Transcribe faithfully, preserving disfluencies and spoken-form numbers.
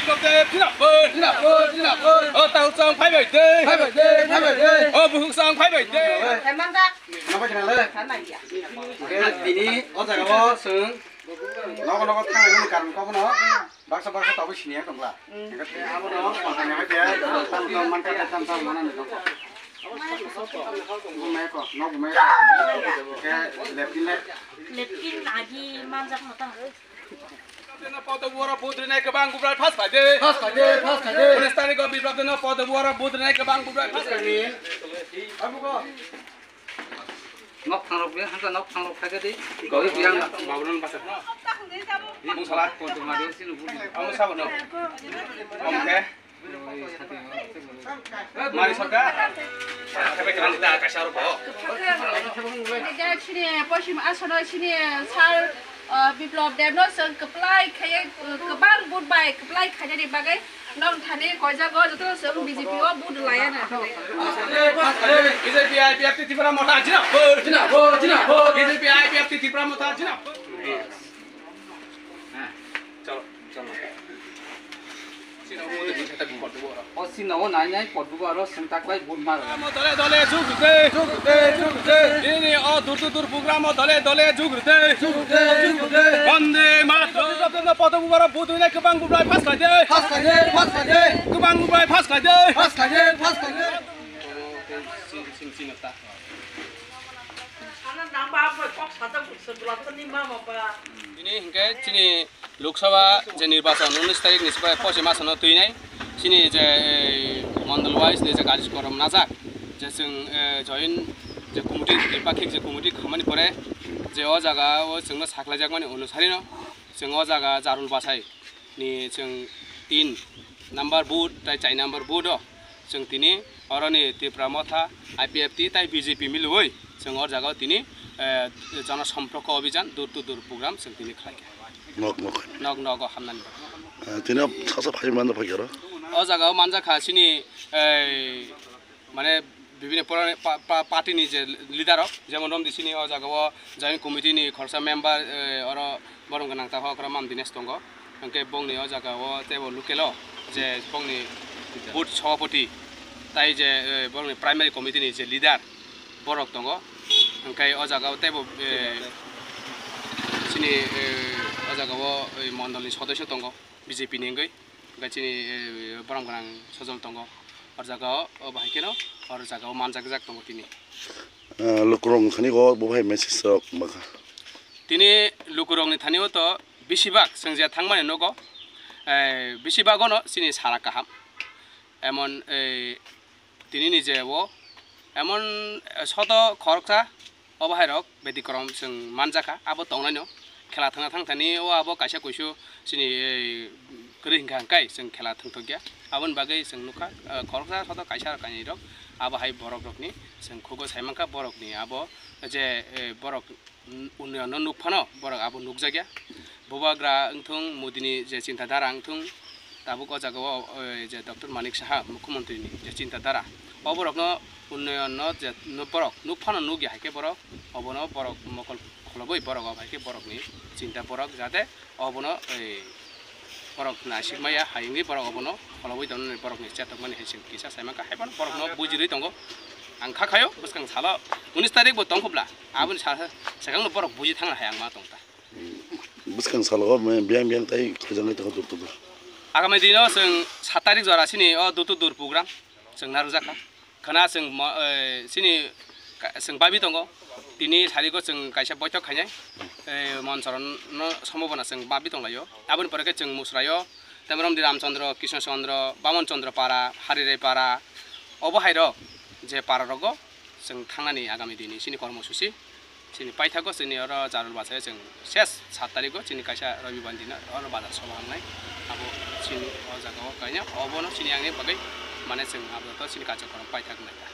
Jinapur, jinapur, jinapur. O takhuk chwng phaibai de. Phaibai de, phaibai de. O bukhuk chwng phaibai de. Phaimanjak. Phaimanjak. Tini o jaga o chwng nogo nogo thangmani karon kok no baksa baksa tabuk siniya tongla. Abono pahani hai khe tam tam manka tam tam manani tongkha. Bumai ko, nok bumai ko. Khe lepkin le. Lepkin agi manjak no tang. Podo buara budri nai kebang gubrai phas khai de. Phas khai de, phas khai de. Unis tarikh o biplab dino podo buara budri nai kebang gubrai phas khai de. Abuko. Nok thangrok be, hangka nok thangrok khai de. Gori biang. Baburan pasar. Mung salah. Kotor mari sini budi. Amu sabo no. Oke. Mari sorkar. Kebe kerang kita kasar bo. Ida chini posim asano chini sar, uh, Biplab Deb no seng keplai kaya, uh, kebang budbai keplai kaya ni bagai nong thani koijago joto seng B J P o bud laya na. B J P I P F T Tipra Motha jinapur. Jinapur, jinapur. B J P I P F T Tipra Motha jinapur. Chalo, chalo. O sino o nai nai podbugo aro sengtak bai bud mar. Dole dole jugrite. Jugrite, jugrite. Ini o dur dur dur bugramo dole dole jugrite. Jugrite, jugrite. Bande Mataram. Podo bubara budri nai kebang bubrai phas khai de. Phas khai de, phas khai de. Kebang bubrai phas khai de. Phas khai de, phas khai de. Tini hinkhe chini Lok Sabha je nirbachon unis tarikh ni sibai pochi masano twinai chini je, eh, mondol wise ni je karjokorom najak je chwng, eh, join je committee tripakhik je committee khamani pore je o jaga o chwngno sakhlaijakmani onusari no chwng o jaga Jarul Bachai ni chwng tin number booth tai char number booth o chwng tini oroni Tipra Motha, I P F T tai B J P milwi chwng o jaga o tini, eh, Jana Samporko Abhijan door to door program chwng tini khlaikha. Nok nok. Nok nogo hamnani. Eh, tini sasa phai manda phai karo. O jaga o manjakha chini, eh, mane bibini pora-, pa-, pa-, party ni je leader rok, jemon romdi sini o jaga o joint committee ni khoroksa member, eh, oro borom gwnang ta hokra Mam Dinesh tongo, hwnkhe bongni o jaga o teibo local o je bongni booth sabhapati tai je, eh, bongni primary committee ni je leader borok tongo, hwnkhe o jaga o teibo, eh, sini, eh, o jaga o, eh, mondol ni sodosyo tongo B J P ni wngwi. Hwnkhe chini, eh, borom gwnang sojol tongo. O jaga o, o bahai kheno, o jaga o manjakjak tongo tini. Ah, lukurok thani o bo bahai message rok makha. Tini lukurokni thani o to besibak chwng je thangmani nogo, eh, besibak ono chini sara kaham. Emon, eh, tini ni je o emon, eh, soto khoroksa o bahai rok Betikromsong manjakha, abo tongnaino. Khela thangna thangthani o abo kaisa kuisu chini, eh, kwrwi hinkha hwnkhe chwng khela thangthokya. Aboni bagwi chwng nukha, eh, khoroksa soto kaisa kainwi rok abo hai borok rokni chwng khugo saimankha borokni abo je, eh, borok unnoyonno nukphano borok abo nukjakya. Bubagra wngthung, Modini je chinta dhara wngthung, tabuk o jaga o, o, je Doctor Manik Saha, Mukhyamantri ni je chinta dhara, o borok no unnoyon no je no borok nuk phano nukya, hai khe borok obono borok mokol kholobwi borok o hai khe borok ni chinta borok jate obono, ei, borok naisik maya hai wngwi borok obono kholobwi tongnani borok ni chetokmani hai se kisa sai mankha, hai phano borok no bujirwi tongo. Ang kha khayo bwskang salo unis tarik bo tong khobla, aboni sa, sa, swkang no borok buji thangna hai ang ma tong ta. Bwskang salo o biyang biyang tai khaijaknai tongo dur dur. Agami dino chwng sat tarik jora sini o door to door program chwng narwkjakha. Khana chwng mo-, eh, sini ka-, chwng babi tongo. Tini sarigo chwng kaisa boitok khainai, eh, Monsoron no sombobona chwng babi tonglaio. Aboni pore khe chwng Musraio, Temromdi Ramchandra, Krishna Chandra, Bamon Chandra para, Harirai para, obo hairok je para rogo chwng thangnani agami dini sini kormosusi. Chini paithago chini oro Jarul Bachai chwng ses sat tarigo chini kaisa Robibar dino oro bazar sobha wngnai. Abo chini o jaga o kaina obono chini angni bagwi mane chwng abo to chini karjokrom paithak wngnai ta.